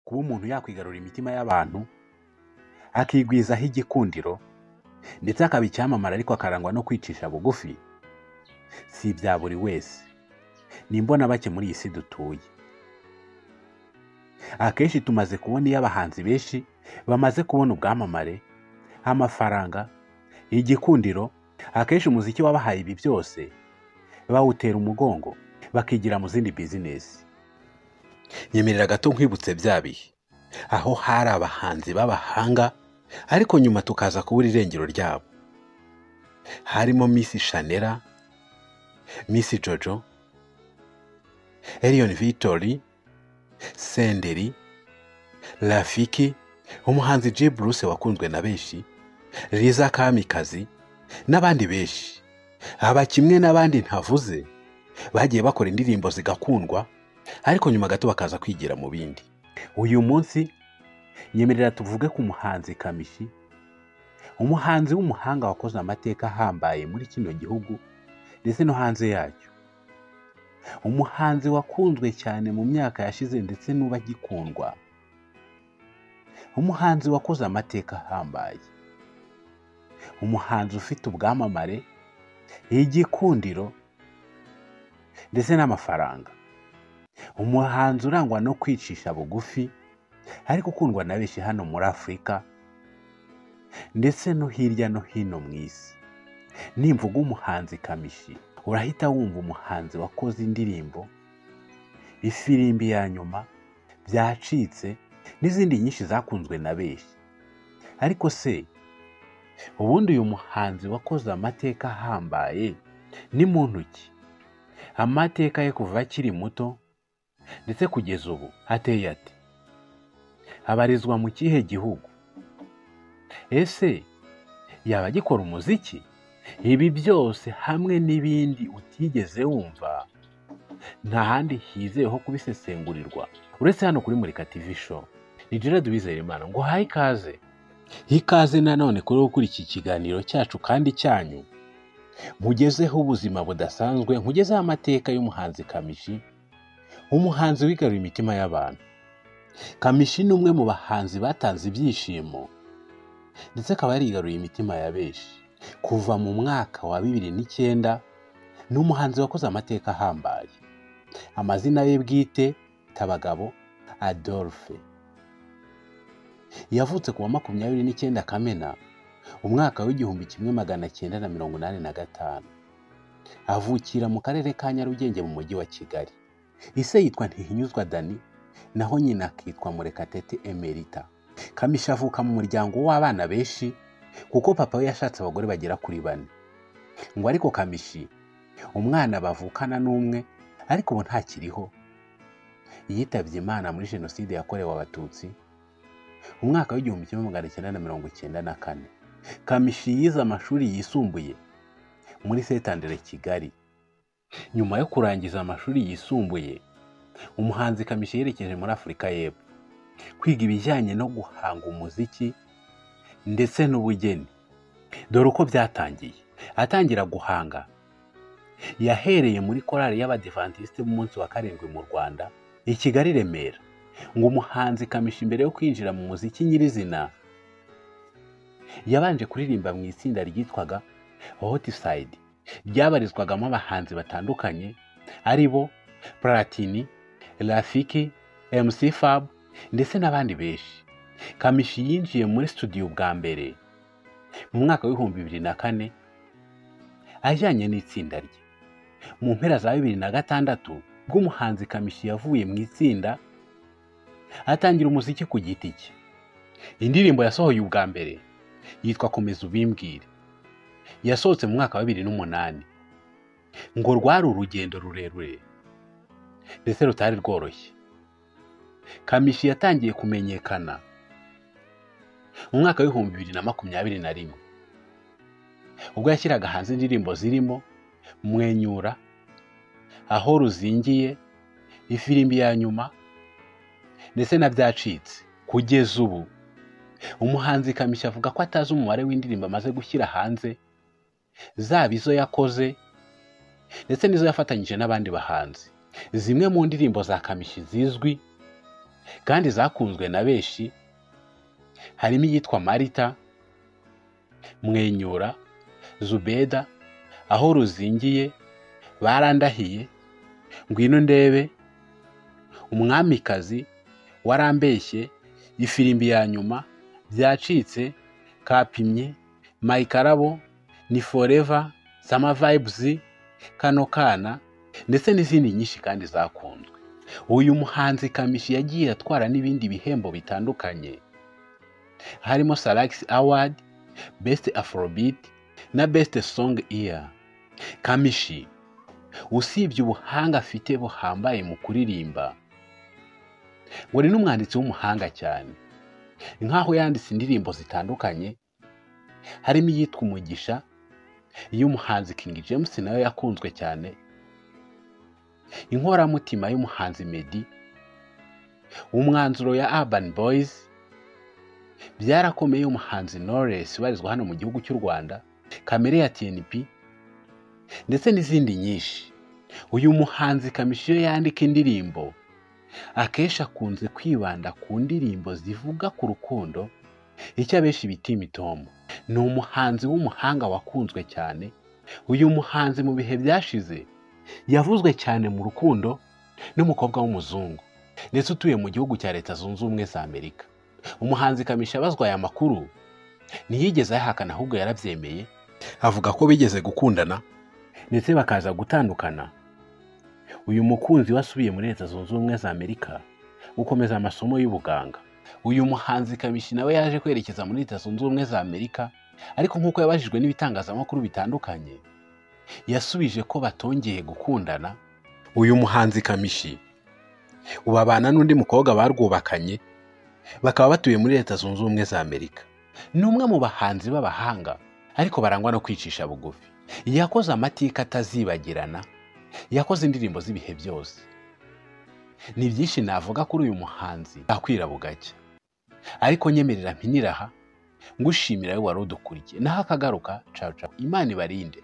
Kuba umuntu yakwigarura imitima y'abantu, akigwizaho igikundiro, ndetse akaba icyamamare ariko akarangwa no kwicisha bugufi, si ibya buri wese. Ni imbona bake muri iyi si dutuye. Akenshi tumaze kubona iyo abahanzi benshi bamaze kubona ubwamamare, amafaranga, igikundiro, akenshi umuziki wabahaye ibi byose bawutera umugongo bakigira mu zindi bizinesi. Nyemerera gato nkwibutse bya bihe aho hari abahanzi b'abahanga ariko nyuma tukaza kubura irengero ryabo. Harimo Miss Shanera, Miss Jojo, Elion Victory, Senderi, Rafiki, umuhanzi G Bruce wakunzwe na benshi, Liza Kamikazi n'abandi benshi. Aba kimwe n'abandi ntavuze bagiye bakora indirimbo zigakundwa ariko nyuma gato bakaza kwigira mu bindi. Uyu munsi nyemerera tuvuge ku muhanzi Kamichi, umuhanzi w'umuhanga wakoze amateka ahambaye muri kino gihugu ndetse no hanze yacyo. Umuhanzi wakunzwe cyane mu myaka yashize ndetse n'ubu agikundwa. Umuhanzi wakoze amateka ahambaye. Umuhanzi ufite ubwamamare, igikundiro ndetse n'amafaranga. Umuhanzi urangwa no kwicisha bugufi ariko ukundwa na benshi hano muri Afurika ndetse no hirya no hino mu isi. Nimvuga umuhanzi Kamichi, urahita wumva umuhanzi wakoze indirimbo, Ifirimbi ya nyuma, Byacitse n'izindi nyinshi zakunzwe na benshi. Ariko se ubundi uyu muhanzi wakoze amateka ahambaye ni muntu ki? Amateka ye kuva akiri muto ndetse kugeza ubu ateye ate? Abarizwa mu kihe gihugu? Ese yaba agikora umuziki? Ibi byose hamwe n'ibindi utigeze wumva nta handi hizewe ho kubisesengurirwa uretse hano kuri Murika TV Show. Ni Gerard Uwizeyimana ngo uhaye ikaze. Ikaze nanone kuri gukora iki kiganiro cyacu kandi cyanyu, nkugezeho ubuzima budasanzwe, nkugezeho amateka y'umuhanzi Kamichi, umuhanzi wigaruriye imitima y'abantu. Kamichi ni umwe mu bahanzi batanze ibyishimo ndetse akaba yarigaruriye imitima ya benshi. Kuva mu mwaka wa 2009 ni umuhanzi wakoze amateka ahambaye. Amazina ye bwite Tabagabo Adolphe. Yavutse ku wa 29 Kamena umwaka w'1985. Avukira mu karere ka Nyarugenge mu mujyi wa Kigali. Ise yitwa Ntihinyuzwa Dani, naho nyina akitwa Murekatete Emerita. Kamichi avuka mu muryango w'abana benshi kuko papa we yashatse abagore bagera kuri 4. Ngo ariko Kamichi umwana bavukana n'umwe ariko ubu ntakiriho. Yitabye Imana muri Jenoside yakorewe Abatutsi umwaka w'1994. Kamichi yize amashuri yisumbuye muri Saint Andre Kigali. Nyuma yo kurangiza amashuri yisumbuye, umuhanzi Kamichi yerekeje muri Afurika y'Epfo kwiga ibijyanye no guhanga umuziki ndetse n'ubugeni. Dore uko byatangiye. Atangira guhanga yahereye muri korali y'Abadivantisite b'umunsi wa 7 mu Rwanda i Kigali Remera. Ngo umuhanzi Kamichi mbere yo kwinjira mu muziki nyirizina yabanje kuririmba mu itsinda ryitwaga Hot Side, ryabarizwagamo abahanzi batandukanye ari bo Platini, Rafiki, MC Fab ndetse n'abandi benshi. Kamichi yinjiye muri studio bwa mbere mu mwaka w'2004 ajyanye n'itsinda rye. Mu mpera za 2006 ubwo umuhanzi Kamichi yavuye mu itsinda atangira umuziki ku giti cye. Indirimbo yasohoye ubwa mbere yitwa Komeza Ubimbwire, yasohotse mu mwaka wa 2008. Ngo rwari urugendo rurerure ndetse rutari rworoshye. Kamichi yatangiye kumenyekana mu mwaka w'2021 ubwo yashyiraga hanze indirimbo zirimo Mwenyura, Aho Ruzingiye, Ifirimbi ya nyuma ndetse na Byacitse. Kugeza ubu umuhanzi Kamichi avuga ko atazi umubare w'indirimbo amaze gushyira hanze, zaba izo yakoze ndetse n'izo yafatanyije n'abandi bahanzi. Zimwe mu ndirimbo za Kamichi zizwi kandi zakunzwe na benshi, harimo iyitwa Marita, Mwenyura, Zubeda, Aho Ruzingiye, Barandahiye, Ngwino Ndebe, Umwamikazi, Warambeshye, Ifirimbi ya Nyuma, Byacitse, Kapimye, Mayikarabo, Ni Forever, Summer Vibes, Kano Kana ndetse n'izindi nyinshi kandi zakunzwe. Uyu muhanzi Kamichi yagiye atwara n'ibindi bihembo bitandukanye harimo Salax Award, Best Afrobeat na Best Song Year. Kamichi usibye ubuhanga afite buhambaye mu kuririmba, ngo ni n'umwanditsi w'umuhanga cyane, nk'aho yanditse indirimbo zitandukanye harimo iyitwa Umugisha y'umuhanzi King James nayo yakunzwe cyane, Inkoramutima y'umuhanzi Meddy, Umwanzuro ya Urban Boys, Byarakomeye y'umuhanzi Knowless ubarizwa hano mu gihugu cy'u Rwanda, Kamere ya TNP ndetse n'izindi nyinshi. Uyu muhanzi Kamichi iyo yandika indirimbo akenshi akunze kwibanda ku ndirimbo zivuga ku rukundo, icyo abenshi bita imitomo. Ni umuhanzi w'umuhanga wakunzwe cyane. Uyu muhanzi mu bihe byashize yavuzwe cyane mu rukundo n'umukobwa w'umuzungu ndetse utuye mu gihugu cya Leta Zunze Ubumwe za Amerika. Umuhanzi Kamichi abazwa aya makuru ntiyigeze ayahakana, ahubwo yarabyemeye, avuga ko bigeze gukundana ndetse bakaza gutandukana. Uyu mukunzi we asubiye muri Leta Zunze Ubumwe za Amerika gukomeza amasomo y'ubuganga. Uyu muhanzi Kamichi nawe yaje kwerekeza muri Leta Zunze Ubumwe za Amerika, ariko nk'uko yabajijwe n'ibitangazamakuru bitandukanye, yasubije ko batongeye gukundana. Uyu muhanzi Kamichi ubu abana n'undi mukobwa barwubakanye, bakaba batuye muri Leta Zunze Ubumwe za Amerika. Ni umwe mu bahanzi b'abahanga ariko barangwa no kwicisha bugufi. Yakoze amateka atazibagirana, yakoze indirimbo z'ibihe byose. Ni byinshi navuga kuri uyu muhanzi akwira bugacya, ariko nyemerera mpinira aha ngushimira wowe wari udukurikiye. Naho akagaruka, cawu cawu, Imana ibarinde.